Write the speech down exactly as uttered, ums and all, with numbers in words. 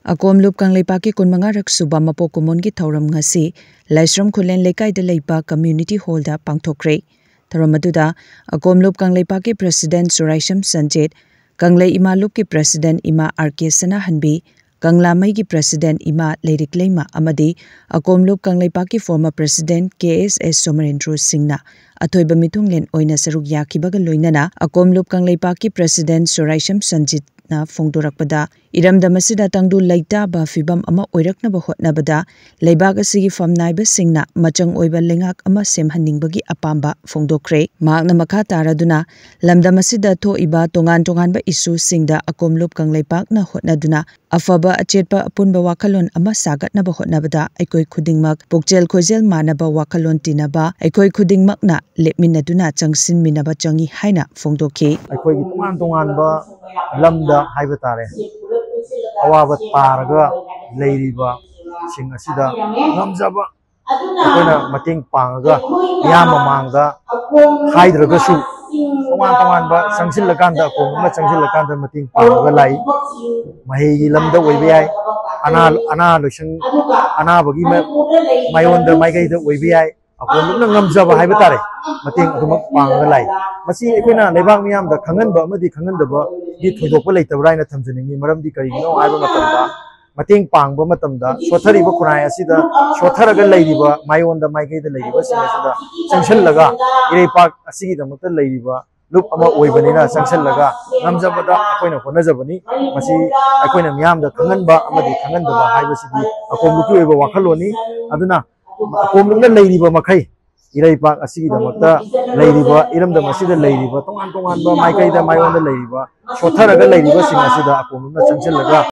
ꯑꯀꯣꯝꯂꯨꯞ ꯀꯪꯂꯩꯄꯥꯛꯀꯤ ꯀꯨꯟꯃꯉꯥꯔꯛ ꯁꯨꯕ ꯃꯄꯣꯛ ꯀꯨꯝꯑꯣꯟꯒꯤ ꯊꯧꯔꯝ ꯉꯁꯤ ꯂꯥꯏꯁ꯭ꯔꯝ ꯈꯨꯂꯦꯟ ꯂꯩꯀꯥꯏꯗ ꯂꯩꯕ ꯀꯝꯃ꯭ꯌꯨꯅꯤꯇꯤ ꯍꯣꯜꯗ ꯄꯥꯡꯊꯣꯛꯈ꯭ꯔꯦ꯫ ꯊꯧꯔꯝ ꯑꯗꯨꯗ ꯑꯀꯣꯝꯂꯨꯞ ꯀꯪꯂꯩꯄꯥꯛꯀꯤ ꯄ꯭ꯔꯦꯁꯤꯗꯦꯟ ꯆꯨꯔꯥꯏꯁꯝ ꯁꯟꯖꯤꯠ, ꯀꯪꯂꯩ ꯏꯃꯥ ꯂꯨꯞꯀꯤ ꯄ꯭ꯔꯦꯁꯤꯗꯦꯟ ꯏꯃꯥ ꯑꯥꯔ ꯀꯦ ꯁꯅꯥꯍꯟꯕꯤ, ꯀꯪꯂꯥꯃꯩꯒꯤ ꯄ꯭ꯔꯦꯁꯤꯗꯦꯟ ꯏꯃꯥ ꯂꯩꯔꯤꯛꯂꯩꯃ ꯑꯃꯗꯤ ꯑꯀꯣꯝꯂꯨꯞ ꯀꯪꯂꯩꯄꯥꯛꯀꯤ ꯐꯣꯔꯃꯔ ꯄ꯭ꯔꯦꯁꯤꯗꯦꯟ ꯀꯦ ꯑꯦꯁ ꯑꯦꯁ ꯁꯣꯃꯔꯦꯟꯗ꯭ꯔꯣ ꯁꯤꯡꯅ ꯑꯊꯣꯏꯕ ꯃꯤꯊꯨꯡꯂꯦꯟ ꯑꯣꯏꯅ ꯁꯔꯨꯛ ꯌꯥꯈꯤꯕꯒ ꯂꯣꯏꯅꯅ ꯑꯀꯣꯝꯂꯨꯞ ꯀꯪꯂꯩꯄꯥꯛꯀꯤ ꯄ꯭ꯔꯦꯁꯤꯗꯦꯟ ꯆꯨꯔꯥꯏꯁꯝ ꯁꯟꯖꯤꯠꯅ ꯐꯣꯡꯗꯣꯔꯛꯄꯗ, ꯏꯔꯝꯗꯝ ꯑꯁꯤꯗ ꯇꯪꯗꯨ ꯂꯩꯇꯥꯕ ꯐꯤꯕꯝ ꯑꯃ ꯑꯣꯏꯔꯛꯅꯕ ꯍꯣꯠꯅꯕꯗ ꯂꯩꯕꯥꯛ ꯑꯁꯤꯒꯤ ꯐꯝ ꯅꯥꯏꯕꯁꯤꯡꯅ ꯃꯆꯪ ꯑꯣꯏꯕ ꯂꯩꯉꯥꯛ ꯑꯃ ꯁꯦꯝꯍꯟꯅꯤꯡꯕꯒꯤ ꯑꯄꯥꯝꯕ ꯐꯣꯡꯗꯣꯛꯈ꯭ꯔꯦ꯫ ꯃꯍꯥꯛꯅ ꯃꯈꯥ ꯇꯥꯔꯗꯨꯅ ꯂꯝꯗꯝ ꯑꯁꯤꯗ ꯊꯣꯛꯏꯕ ꯇꯣꯉꯥꯟ ꯇꯣꯉꯥꯟꯕ ꯏꯁꯨꯁꯤꯡꯗ ꯑꯀꯣꯝꯂꯨꯞ ꯀꯪꯂꯩꯄꯥꯛꯅ ꯍꯣꯠꯅꯗꯨꯅ ꯑꯐꯕ ꯑꯆꯦꯠꯄ ꯑꯄꯨꯟꯕ ꯋꯥꯈꯜꯂꯣꯟ ꯑꯃ ꯁꯥꯒꯠꯅꯕ ꯍꯣꯠꯅꯕꯗ ꯑꯩꯈꯣꯏ ꯈꯨꯗꯤꯡꯃꯛ ꯄꯨꯛꯆꯦꯜ ꯈꯣꯏꯖꯦꯜ ꯃꯥꯟꯅꯕ ꯋꯥꯈꯜꯂꯣꯟ ꯇꯤꯟꯅꯕ ꯑꯩꯈꯣꯏ ꯈꯨꯗꯤꯡꯃꯛꯅ ꯂꯦꯞꯃꯤꯟꯅꯗꯨꯅ ꯆꯪꯁꯤꯟꯃꯤꯟꯅꯕ ꯆꯪꯏ ꯍꯥꯏꯅ ꯐꯣꯡꯗꯣꯛꯈꯤ꯫ ꯑꯩꯈꯣꯏꯒꯤ ꯇꯣꯉꯥꯟ ꯇꯣꯉꯥꯟꯕ ꯂꯝꯗ ꯍꯥꯏꯕ ꯇꯥꯔꯦ, ꯑꯋꯥꯕ ꯇꯥꯔꯒ ꯂꯩꯔꯤꯕꯁꯤꯡ ꯑꯁꯤꯗ ꯉꯝꯖꯕ ꯑꯩꯈꯣꯏꯅ ꯃꯇꯦꯡ ꯄꯥꯡꯉꯒ, ꯃꯤꯌꯥꯝ ꯃꯃꯥꯡꯗ ꯍꯥꯏꯗ꯭ꯔꯒꯁꯨ, ꯇꯣꯉꯥꯟ ꯇꯣꯉꯥꯟꯕ ꯆꯪꯁꯤꯜꯂꯀꯥꯟꯗ, ꯑꯀꯣꯝ ꯑꯃ ꯆꯪꯁꯤꯜꯂꯀꯥꯟꯗ ꯃꯇꯦꯡ ꯄꯥꯡꯉꯒ ꯂꯥꯛꯏ꯫ ꯃꯍꯩꯒꯤ ꯂꯝꯗ ꯑꯣꯏꯕ ꯌꯥꯏ, ꯑꯅꯥ, ꯑꯅꯥ ꯂꯣꯏꯁꯪ, ꯑꯅꯥꯕꯒꯤ ꯃ-, ꯃꯥꯏꯑꯣꯟꯗ, ꯃꯥꯏꯀꯩꯗ ꯑꯣꯏꯕ ꯌꯥꯏ, ꯑꯀꯣꯝꯂꯨꯞꯅ ꯉꯝꯖꯕ ꯍꯥꯏꯕ ꯇꯥꯔꯦ, ꯃꯇꯦꯡ ꯑꯗꯨꯃꯛ ꯄꯥꯡꯉꯒ ꯂꯥꯛꯏ꯫ ꯃꯁꯤ ꯑꯩꯈꯣꯏꯅ ꯂꯩꯕꯥꯛ ꯃꯤꯌꯥꯝꯗ ꯈꯪꯍꯟꯕ ꯑꯃꯗꯤ ꯈꯪꯍꯟꯗꯕꯒꯤ ꯊꯣꯏꯗꯣꯛꯄ ꯂꯩꯇꯕ꯭ꯔꯥ ꯍꯥꯏꯅ ꯊꯝꯖꯅꯤꯡꯉꯤ꯫ ꯃꯔꯝꯗꯤ ꯀꯔꯤꯒꯤꯅꯣ ꯍꯥꯏꯕ ꯃꯇꯝꯗ, ꯃꯇꯦꯡ ꯄꯥꯡꯕ ꯃꯇꯝꯗ ꯁꯣꯠꯊꯔꯤꯕ ꯈꯨꯟꯅꯥꯏ ꯑꯁꯤꯗ ꯁꯣꯠꯊꯔꯒ ꯂꯩꯔꯤꯕ, ꯃꯥꯏꯑꯣꯟꯗ ꯃꯥꯏꯀꯩꯗ ꯂꯩꯔꯤꯕꯁꯤꯡ ꯑꯁꯤꯗ ꯆꯪꯁꯤꯜꯂꯒ, ꯏꯔꯩꯄꯥꯛ ꯑꯁꯤꯒꯤꯗꯃꯛꯇ ꯂꯩꯔꯤꯕ ꯂꯨꯞ ꯑꯃ ꯑꯣꯏꯕꯅꯤꯅ ꯆꯪꯁꯤꯜꯂꯒ ꯉꯝꯖꯕꯗ ꯑꯩꯈꯣꯏꯅ ꯍꯣꯠꯅꯖꯕꯅꯤ꯫ ꯃꯁꯤ ꯑꯩꯈꯣꯏꯅ ꯃꯤꯌꯥꯝꯗ ꯈꯪꯍꯟꯕ ꯑꯃꯗꯤ ꯈꯪꯍꯟꯗꯕ ꯍꯥꯏꯕꯁꯤꯗꯤ ꯑꯀꯣꯝꯂꯨꯞꯀꯤ ꯑꯣꯏꯕ ꯋꯥꯈꯜꯂꯣꯟꯅꯤ꯫ ꯑꯗꯨꯅ ꯑꯀꯣꯝꯂꯨꯞꯅ ꯂꯩꯔꯤꯕ ꯃꯈꯩ, ꯏꯔꯩꯄꯥꯛ ꯑꯁꯤꯒꯤꯗꯃꯛꯇ ꯂꯩꯔꯤꯕ, ꯏꯔꯝꯗꯝ ꯑꯁꯤꯗ ꯂꯩꯔꯤꯕ, ꯇꯣꯉꯥꯟ ꯇꯣꯉꯥꯟꯕ ꯃꯥꯏꯀꯩꯗ, ꯃꯥꯏꯑꯣꯟꯗ ꯂꯩꯔꯤꯕ, ꯁꯣꯠꯊꯔꯒ ꯂꯩꯔꯤꯕꯁꯤꯡ ꯑꯁꯤꯗ ꯑꯀꯣꯝꯂꯨꯞꯅ ꯆꯪꯁꯤꯜꯂꯒ